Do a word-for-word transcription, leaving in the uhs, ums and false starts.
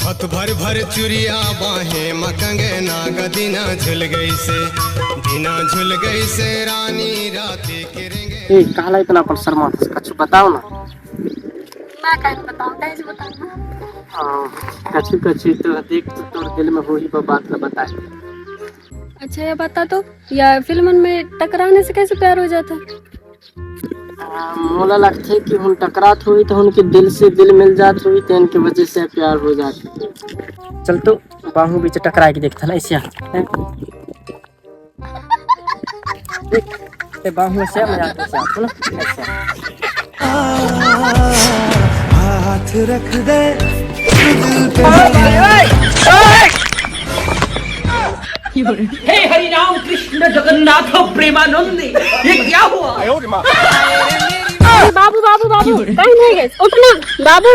हाथ भर भर चुरिया बाहे म कंगना गदिना झुल गई से, दिना झुल गई से रानी राती के रेंगे। ए, काला इतना अपन शर्मा, कुछ बताओ ना। मैं कहीं बताऊं, तेज बताऊं ना। हाँ, कछु कछु तो देख, तो तोर दिल में होही वो बात ला बताए। अच्छा, ये बता तो, या फिल्मन में टकराने से कैसे प्यार हो जाता है? आ, मोला लगथे कि हम टकरात होई तो उनके दिल से दिल मिल जात होई, तो इनके वजह से प्यार हो जात होई। चल तो बाहू बीच टकरा के देखता ना, ऐसे हैं? देख, ते बाहू से मजाक से आप ना, ऐसे। हाथ रख दे दिल पे। हे हरि राम कृष्ण जगन्नाथ प्रेमानंद, ये क्या हुआ? अरे बाबू, बाबू, बाबू, कहीं नहीं गए, उठना बाबू।